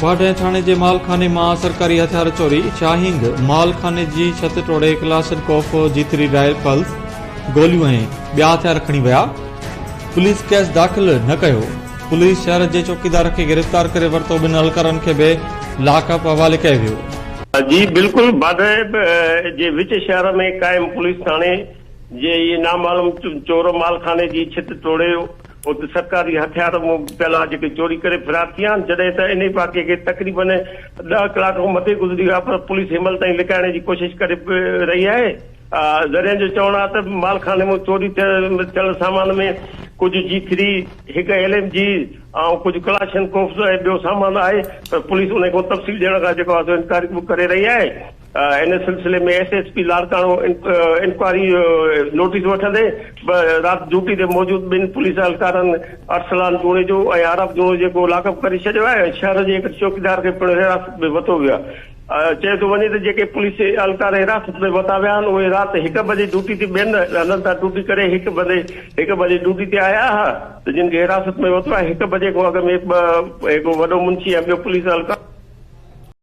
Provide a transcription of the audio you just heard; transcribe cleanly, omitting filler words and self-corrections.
باڊهه ٿاڻي جي مال خاني مان سرڪاري هٿيار چوري، شاهينگ مال خاني جي ڇت ٽوڙي ڪلاشنڪوف، جي ٿري رائفلز، گوليون ۽ ٻيا هٿيار کڻي ويا، پوليس ڪيس داخل نه ڪيو، پوليس شهر جي چوڪيدار کي گرفتار ڪري ورتو، ٻن اهلڪارن کي به لاڪ اپ حوالي ڪيو ويو. جي بلڪل باڊهه جي وچ شهر ۾ قائم پوليس ٿاڻي جي نامعلوم چور مال خاني جي ڇت ٽوڙي اتي سرڪاري هٿيار پيل آهن جيڪي چوري ڪري فرار ٿي ويا آهن جڏهن ته انهي واقعي کي تقريبن ڏهه ڪلاڪ کان مٿي گذري ويا پر پوليس هن مهل تائين لڪائڻ جي ڪوشش ڪري رهي آهي ذريعن جو چوڻ آهي ته مال خاني مان چوري ٿيل سامان ۾ ڪجهه جي ٿري هڪ ايل ايم جي ۽ ڪجهه ڪلاشن ڪوفز ۽ ٻيو سامان آهي پر پوليس انهي کان تفصيل ڏيڻ کان جيڪو آهي سو انڪار ڪري رهي آهي. ان سلسلي ۾ S S P Larkana inquiry notice وٺندي رات ڊيوٽي تي موجود ٻن پوليس اهلڪارن ارسلان جوڻيجو ۽ عارف جوڻيجو کي لاڪ اپ ڪري ڇڏيو آهي ۽ شهر جي هڪ چوڪيدار کي پڻ حراست ۾ ورتو ويو آهي. چيو ٿو وڃي ته جيڪي پوليس اهلڪار حراست ۾ ورتا ويا آهن اهي رات هڪ بجي ڊيوٽي تي ٻين هنڌن تان ڊيوٽي ڪري هڪ بجي هڪ بجي ڊيوٽي تي آيا ها ته جن کي حراست ۾ ورتو آهي هڪ بجي کان اڳ ۾ ٻه هڪ وڏو منشي ۽ ٻيو پوليس اهلڪار.